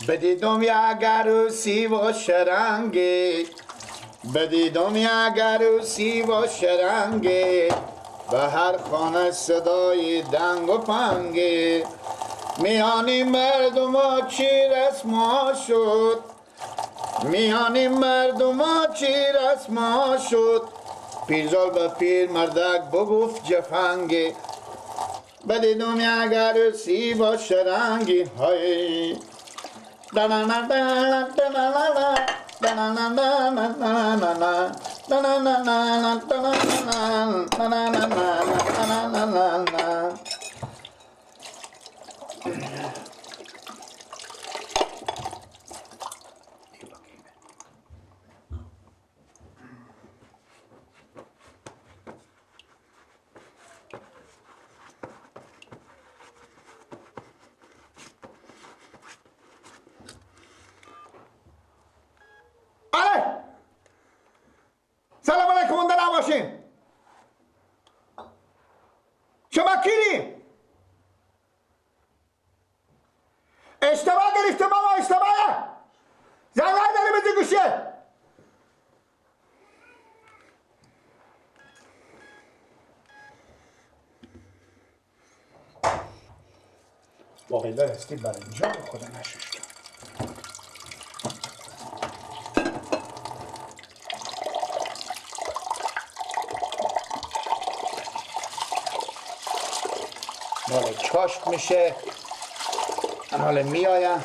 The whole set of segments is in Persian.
بدیدم یک عروسی و شرنگی، بدیدم یک عروسی و شرنگی، به هر خانه صدای دنگ و پنگی. میانی مردم ها چی رسم شد، میانی مردم ها چی رسم شد، پیرزال به پیر مردک بگفت جفنگی. بدیدم یک عروسی با شرنگی. های سلام علیکم، اونده نباشین. شما کیری؟ اشتباه گرفته بابا، اشتباهه. زنگ نداری بزی گوشه. باقیدار هستی برای اینجا به خدا نششتم. مال چاشت میشه، حالا میآیم.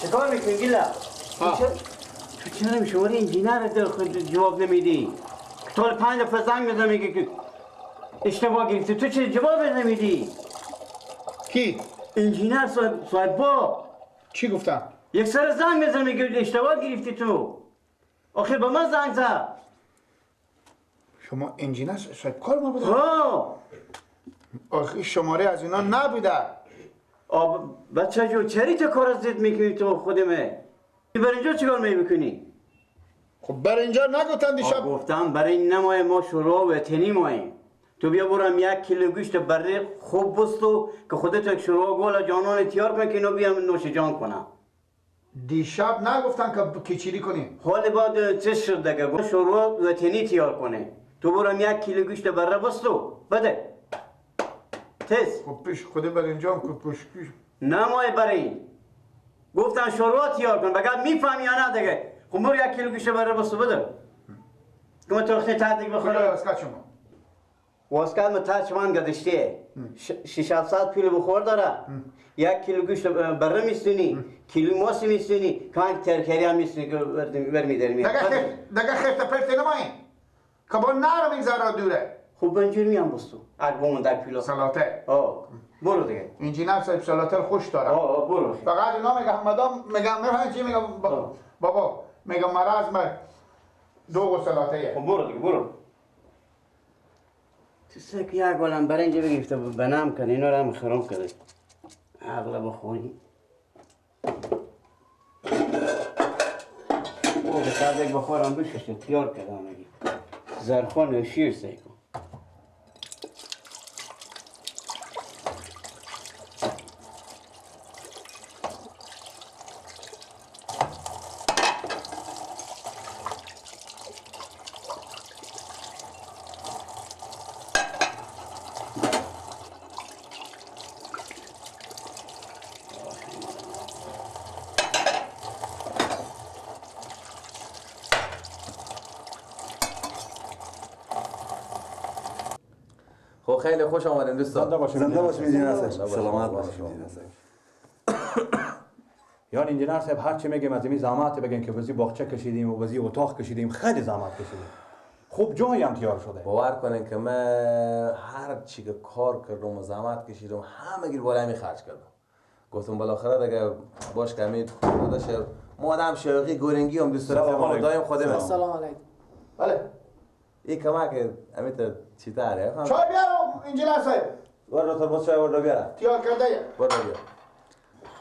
چیکار میکنی گیلا؟ تو چرا شما انجینر جواب نمیدی؟ تا 5 دفعه زنگ میزنم میگه که اشتباه گرفتی، تو چه جواب نمیدی؟ کی؟ انجینر صاحب با. چی گفتم؟ یک سر زنگ میزنم میگه اشتباه گرفتی تو. آخر به من زنگ زد. شما انجینر صاحب کار ما بوده؟ ها. آخه شماره از اینا نبوده. آب بچه جو چری تو کار زد میکنی تو خودمه؟ بر اینجا چیکار میکنی؟ خب بر اینجا نگفتن دیشب. گفتم برای نمای ما شروع و تنی ماییم. تو بیا برم 1 کیلو گوشت بره خوب بستو که خودت یک شروع گل جانان تیار کن که اینو بیام نوش جان کنم. دیشب نگفتن که کچیری کنی. حال بعد چه شد دیگه؟ شروع و تنی تیار کنه. تو برم 1 کیلو گوشت بره بستو بده. تز. خب پیش خود بر اینجا که پشت نه مای برای گفتن شروع تیار کن بگم میفهمی یا نه دیگه. خب برو 1 کیلو گوشت بره بستو بده. که من تو خیلی تحت بخورم. شما واسکت متاچ من گذشته 6-7 کیلو بخور داره. 1 کیلو گوشت بره میستونی، کیلو ماست میستونی، کانک ترکری هم میستونی که برمیداری میاد. دیگه خیرت پرت نمایی که با نرم این ذره دوره. خب بنجور میام بستو اگه در کیلو سلاته. برو دیگه. انجینر صاحب سلاته خوش داره. برو. فقط اینا میگم مدام میگم میفهمی چی میگم بابا میگم مرض من دوغ و سلاته. خب برو دیگه برو. تو سک یک گلم برنج بگیفته بنام کن اینا رو هم خراب کرده. عقل بخوری. او به صدق بخورم بششته تیار کردم میگی. زرخان و شیر سیکو. خیلی خوش آمدین دوستان. زنده باشید. زنده باشید انجینر صاحب. سلامت باشید انجینر صاحب. یعنی انجینر صاحب هر چی میگیم از این زحمت بگیم که وزی باغچه کشیدیم و وزی اتاق کشیدیم، خیلی زحمت کشیدیم. خوب جایی هم تیار شده. باور کنین که من هر چی که کار کردم و زحمت کشیدم همه گیر بالای می خرج کردم. گفتم بالاخره دیگه باش که امید خودش ما آدم شوقی گورنگی هم دوست دارم دایم خودم. سلام علیکم. بله. این کمک امید چی داره؟ چای بیارم انجینر صاحب. برو تو بس چای برو بیارم. تیار کرده. برو بیار.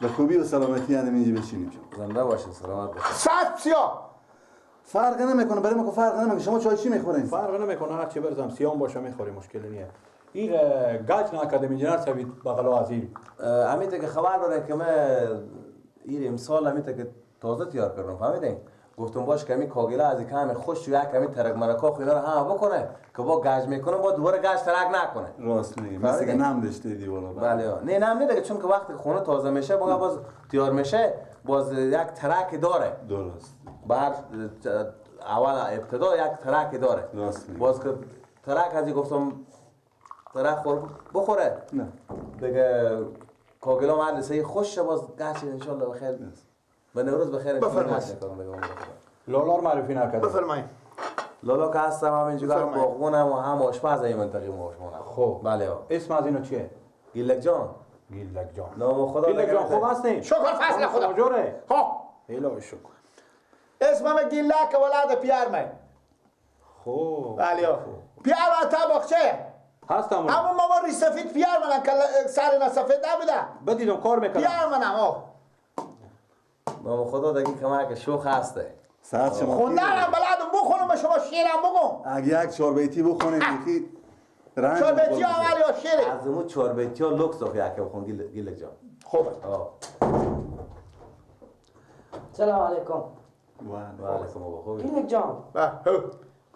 به خوبی و سلامتی هم اینجا بشینیم. زنده باشین، سلامت باشین. ساعت سیاه فرق نمیکنه برای ما، فرق نمیکنه. شما چای چی میخورین؟ فرق نمیکنه، هر چی برزم سیام باشه میخوریم، مشکلی نیست. این گاج نکردم انجینر صاحب بغلا از این امیته که خبر داره که من این امسال امیته که تازه تیار کردم، فهمیدین؟ گفتم باش کمی کاگله از کمی خوش و یک کمی ترک مرکا خو اینا رو همه بکنه که با گاج میکنه با دوباره گاج ترک نکنه. راست میگی، مثل که نم داشته دیوالا. بله نه نم نه دیگه، چون که وقتی خونه تازه میشه باز تیار میشه باز یک ترک داره. درست. بر اول ابتدا یک ترک داره. راست میگی. باز که ترک از گفتم ترک خور بخوره. نه. دیگه کاگلا مدرسه خوش باز گاج ان شاء الله بخیر. به نوروز بخیر. بفرمایید. لالا رو معرفی نکردم. بفرمایید. لالا که هستم هم اینجا هم باغبونم و هم آشپز این منطقه ما شما. خب بله. اسم از اینو چیه؟ گیلک جان. گیلک جان. نام خدا. گیلک جان خوب هستین؟ شکر فضل خدا. جوره. خب. الهی شکر. اسمم گیلک ولد پیرمه. خب. بله. پیر تا باغچه. هستم. همون ماما ریش سفید پیر منم که سر اینا سفید نبوده. بدیدم کار میکنم. پیر منم. نام خدا دیگه کمک شوخ هسته. ساعت شما خوندنم بلدم بخونم به شما شعرم بگم. اگه یک چهار بیتی بخونیم یکی رنگ چهار بیتی اول یا شعر؟ از اون چهار بیتی ها لکس آخه یکی بخون گیلک جان. خوبه. سلام علیکم. و علیکم بابا. خوبی؟ گیلک جان.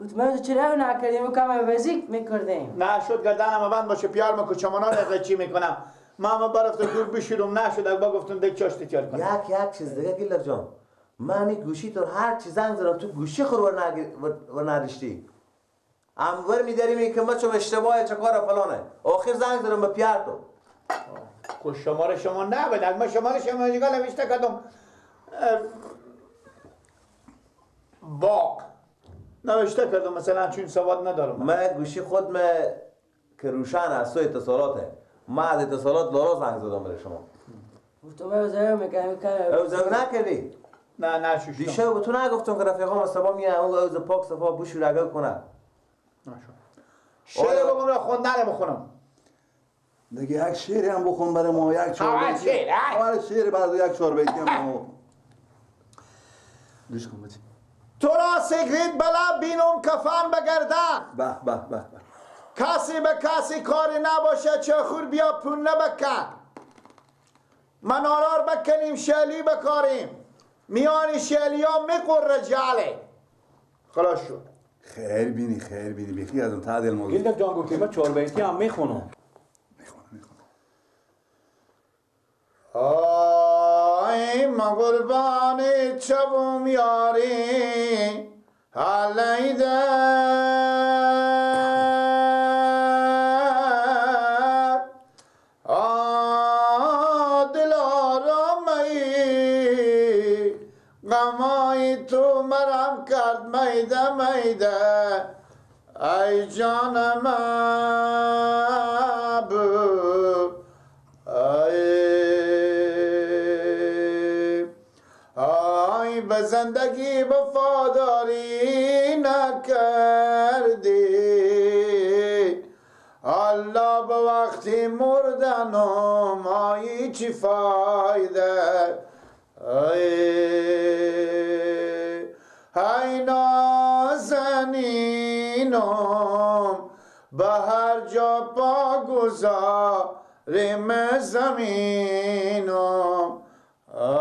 گفت من چرا نکردیم و کم وزیک میکردیم. نه شد گردنم بند باشه پیار میکنم چمانا رو چی میکنم. ما برفت دور بشیرم نشد اگه گفتم دیگه چاشت تیار کنم. یک چیز دیگه گیلک جان، من می گوشی تو هر چیز زنگ زدم تو گوشی خور ور نداشتی. ام ور میداری که ما چون اشتباهه چه کار فلانه. آخر زنگ زدم به پیار تو. کو شماره شما نبود. ما شماره شما دیگه نوشته کردم. باغ نوشته کردم مثلا چون سواد ندارم. من گوشی خود ما که روشن است تو اتصالاته. ما از اتصالات لارا زنگ زدم برای شما. گفتم او میکنم او نکردی؟ نه نه شوشتم. دیشب به تو نگفتم که رفیقام از صبح میان اون اوز پاک صفا بوش رگه کنه. نشد. شعر بگم یا خوندن بخونم؟ دیگه یک شعری هم بخون برای ما، یک چهار بیتی. اول شعر بعد یک چهار بیتی هم ما. گوش کن بچه. تو را سیگریت بلا بینم کفن بگردن. به به به. کسی به کسی کاری نباشه چه خور بیا پول نبکن. منارار بکنیم شلی بکاریم. میان شلی ها میقره جاله. خلاص شد. خیر بینی خیر بینی بیخی از اون تعدیل موضوع. گیلک جان گفتی من چهار بیتی هم میخونم. میخونم. آی من قربانی چوم یاری حلیده غمای تو مرم کرد میده میده ای جان محبوب ای به زندگی وفاداری نکردی الله به وقتی مردنم آی چی فایده ای نازنینم به هر جا پا گذاریم زمینم.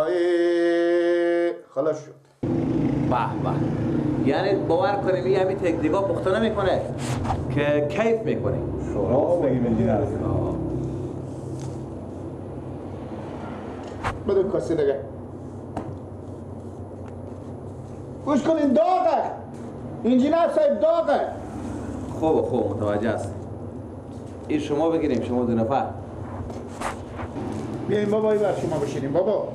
ای خلاص شد. به به، یعنی باور کنیم این همین تکنیکا پخته نمیکنه که کیف میکنه. راست میگی انجینر. بده کاسه دیگه. گوش کنین داغه انجینر صاحب داغه. خوب خوب متوجه است. این شما بگیریم شما دو نفر. بیاین بابا بر شما بشینیم بابا.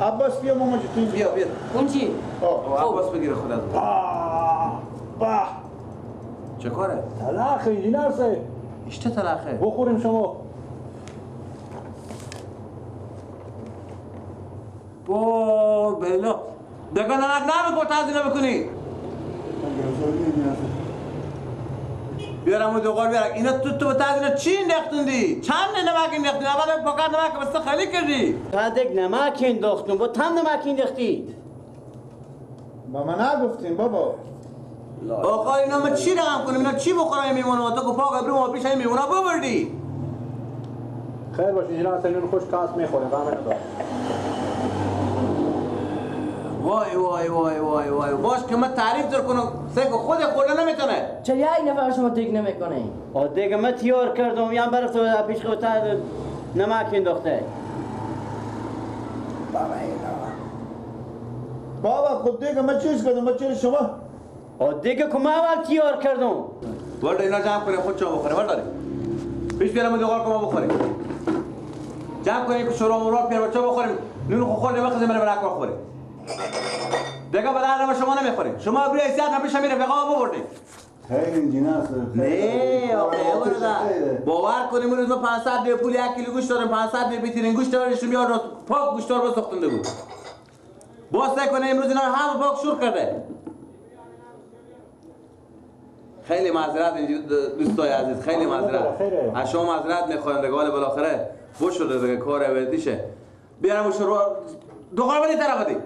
عباس بیا ماما جون بیا بیا. اون چی؟ عباس بگیره خودت. به چه کاره؟ تلخ انجینر صاحب. اشته تلخه. بخوریم شما. با بلا دیگه ننک نمیکن تنظیم بکنی. بیارم و دوغار بیارم. اینا تو به تاز اینا چی انداختوندی؟ چند نمک انداختین؟ اول پاکت نمک بسته خالی کردی. تا نمک انداختم با تم نمک انداختی. با من نگفتین بابا. آقا اینا ما چی رقم کنیم؟ اینا چی بخورم میمونه؟ تو که پاک ابرو ما پیش این میمونه ببردی. خیر باشه اینا اصلا خوش کاس میخوره غم نداره. وای وای وای وای وای باش که من تعریف در کنم سه خود خورده نمیتونه. چرا یک نفر شما دیگ نمیکنه؟ آ دیگه من تیار کردم یان برفت پیش خود نمک انداخته. بابا خود دیگه من چیز کردم؟ من چرا شما؟ آ دیگه که من اول تیار کردم. ورد اینا جمع کنه خود چا بخوره. ورد پیش بیارم دوغار که ما بخوریم. جمع کنیم که شورا مورا پیر بچا بخوریم. نون خو خورده بخزیم بریم برای خوریم. دیگه به درد شما نمیخوریم. شما بری حیثیت من پیش می رفقا ببردیم. خیلی جناس. نه آقا باور کنیم اون روز ما 500 ریال پول یک کیلو گوشت داریم 500 ریال بیترین گوشت داریم میاد پاک گوشت رو ساختنده بود. باز نکنه امروز اینا هم پاک شور کرده. خیلی معذرت دوستای عزیز، خیلی معذرت از شما معذرت میخوایم دیگه. حالا بالاخره بوش شده دیگه، کار ورتیشه. بیارم شروع دوغار بدی طرف بدی.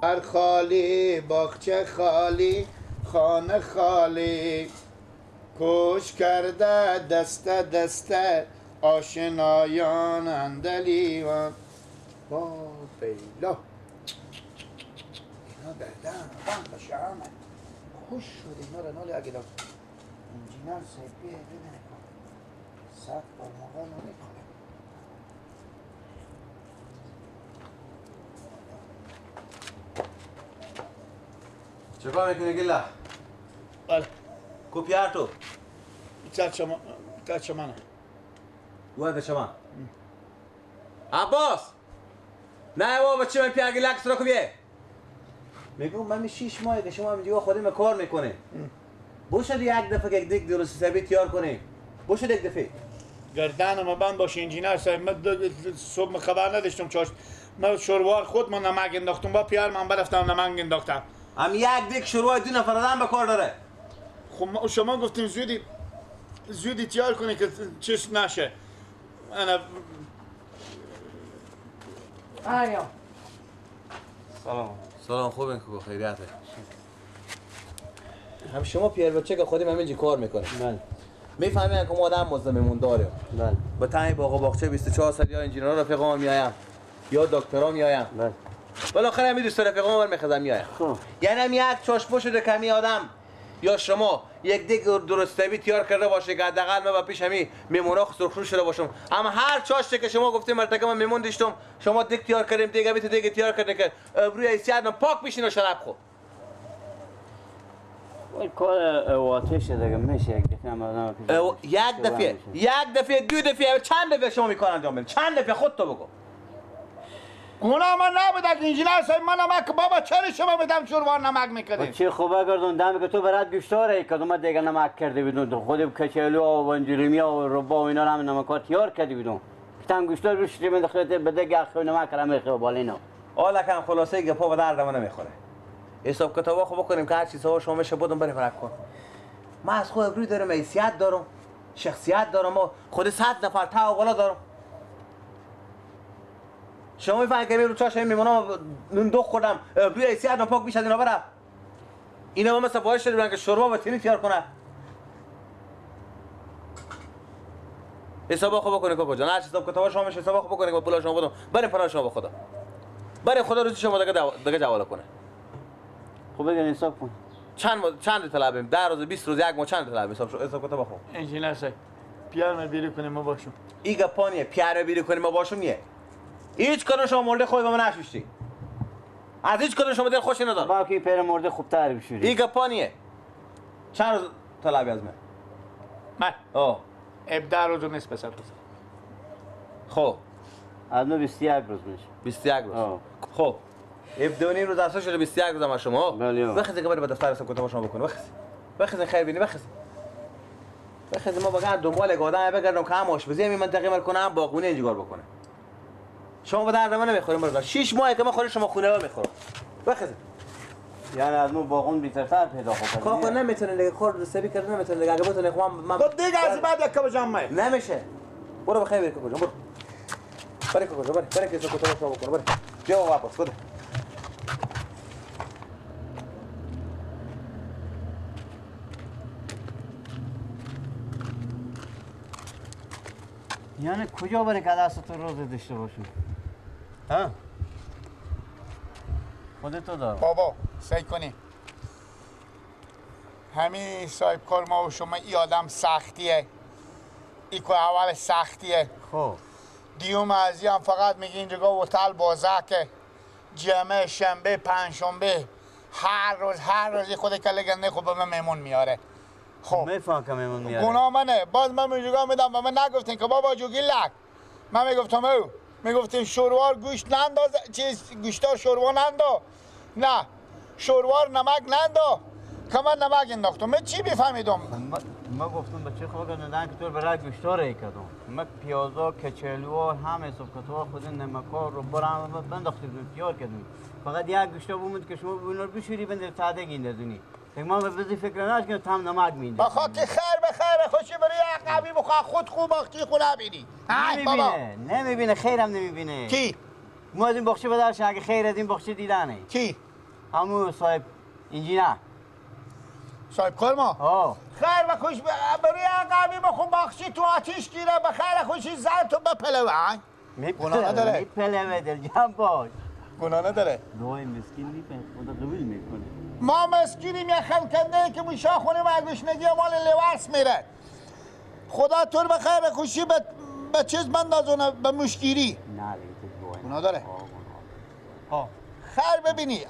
هر خالی باغچه خالی خانه خالی کوش کرده دسته دسته آشنایان اندلیوان. با بیلا اینا گردن بند باشه آمد خوش شد اینا را نالی اگه انجینر صاحب بیه ببینه کن صد بار موقع نمیکنه. چکار میکنی گله؟ بله کو پیار تو؟ چه منه؟ وای چه عباس نه بابا چه من پیار گله کس رو بیه میگم من 6 ماه که شما اینجا خودم کار میکنه بوشد یک دفعه که یک دیگ درست حسابی تیار کنی بوشد یک دفعه گردن ما بند باشه انجینر صاحب. من صبح خبر نداشتم چاش من شوروار خود من نمک انداختم با پیار من برفتم نمک انداختم. هم یک دیگ شوروار دو نفر آدم به کار داره. خب شما گفتیم زودی تیار کنی که چیز نشه. انا آیا سلام سلام خوبین که خیریته. هم شما پیر بچه که خودم همینجی کار میکنه. بله. میفهمین که ما آدم مزدمون داریم. بله. با تنگ باغ و باغچه 24 سال یا انجینرها رفیقام میایم یا دکترا میایم. بله. بالاخره همین دوست رفیقام بر میخزم میایم. خب. یعنی هم یک چشم شده کمی آدم یا شما یک دیگ درستابی تیار کرده باشه که حداقل من با پیش همی میمونا سرخرو شده باشم. اما هر چاشته که شما گفتیم مرتکه من میمون داشتم شما دیگ تیار کردیم دیگه بیت دیگ تیار کرده که روی حیثیت من پاک بشین و شراب خو. وای کار آتش دیگه میشه یک دفعه آدم یک دفعه دو دفعه چند دفعه شما میکار انجام بدید؟ چند دفعه خودت بگو. گناه من نبود اگه انجینر صاحب من نمک بابا چرا شما بدم شوروار نمک میکردین؟ چه خوبه گردون دم که تو برات گوشتاره کدوم دیگه نمک کرده بودون خود کچلو و انجیرمی و ربا و اینا هم نمکات تیار کرده بودون تام گوشتار روش من دخلت به دیگه خو نمک را میخوره بالینا. حالا کم خلاصه گپا به درد من نمیخوره. حساب کتابا خو بکنیم که هر چیز ها شما میشه بودم بریم فرق کن. من از خود روی دارم حیثیت دارم شخصیت دارم و خود 100 نفر تا بالا دارم. شما میفهمید که میرو چاش میمونم نون دو خوردم روی حیثیت پاک بیش از اینا برم. اینا ما مثلا باعث شده بودن که شوربا و تینی تیار کنه. حساب خو بکنه کاکا جان هر حساب کتابا شما میشه حساب خو بکنه که پول شما بدم بریم پناه شما به خدا. برای خدا روزی شما دیگه جواله کنه. خب بگین حساب کن. چند طلبیم 10 روز 20 روز یک ماه چند طلب حساب کتاب خو. انجینر صاحب پیار ما بیری کنیم ما باشم. ای گپانیه پیار بیری کنیم ما باشم نیه. هیچ کدوم شما مرده خود به من نشوشتی. از هیچ کدوم شما دل خوشی ندارم. با کی پیر مرده خوبتر بشوری. ای گپانیه. چند روز طلبی از من؟ من آه 17 روز و نصف سر روز. خب از من 21 روز میشه. 21 روز. خب 17 روز اصلا شده 21 روز هم شما. بخیز که بری به دفتر حساب کتاب شما بکنه. بخیز خیر بینی بخیز ما بگم دنبال آدم بگردم که هم آشپزی همین منطقه مر کنه هم باغبونی اینجا بکنه. شما به درد من نمیخوریم برادر. 6 ماهه که من خود شما خونه ها میخورم. بخیز. یعنی از ما باغون بیترتر پیدا خو کاکا نمیتونه دیگه کار سری کرده نمیتونه دیگه. اگه بتونه خو من خب دیگه از بعد یک کم جمع نمیشه. برو بخیر بری کاکا جان، برو بری کاکا جان، بری بری که تو شما بکن، بری بیا واپس بده. یعنی کجا بری که دست تو روز داشته باشم؟ ها؟ خودتو دار بابا سعی کنی همین صاحب کار ما و شما ای آدم سختیه، ای که اول سختیه. خب دیوم ازی هم فقط میگه اینجا هتل بازکه، جمعه شنبه پنجشنبه هر روز هر روز خود کله گنده خب به من میمون میاره. خب میفهم که میمون میاره، گناه منه. باز من اینجا میدم به من نگفتین که بابا جوگی لک، من میگفتم او میگفتیم شوروار گوشت ننداز، چیز گوشتار شوروا نندا، نه شوروار نمک نندا که من نمک انداختم. من چی بفهمیدم؟ ما گفتم بچه خب اگر که تو برای گوشتار ای کردم، ما پیازا کچلو همه حساب کتاب خود نمکا رو برام بنداختیم تیار کردیم، فقط یک گوشتا بود که شما ببینید بشوری بند ساده گیندزونی. ما به بزی فکر نش که تام نمک میده. بخاطر خیر به خیر خوشی برای عقبی بخوا خود خوب باختی خود نبینی. نمیبینه نمیبینه خیرم نمیبینه. کی؟ ما از این بخشی بدرش اگه خیر از این بخشی دیدنه. کی؟ همون صاحب انجینر. صاحب کار ما؟ آه. خیر و خوش برای عقبی بخون بخشی تو آتیش گیره به خیر خوشی زن تو بپلوه. گناه نداره. میپلوه دل جمع باش. گناه نداره. دعای مسکین میپه خدا قبول میکنه. ما مسکینیم یه خلکنده که موشا خونه و گشنگی مال لورس میره. خدا تو رو به خیر خوشی به چیز بندازونه به مشگیری. نه دیگه تو گناه داره. ها خیر ببینی.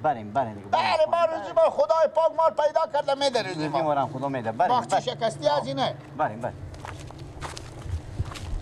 بریم بریم دیگه. بله ما روزی با خدای پاک مال پیدا کرده میده روزی ما. ما خدا میده. بریم. باغچه شکستی از اینه. بریم بریم.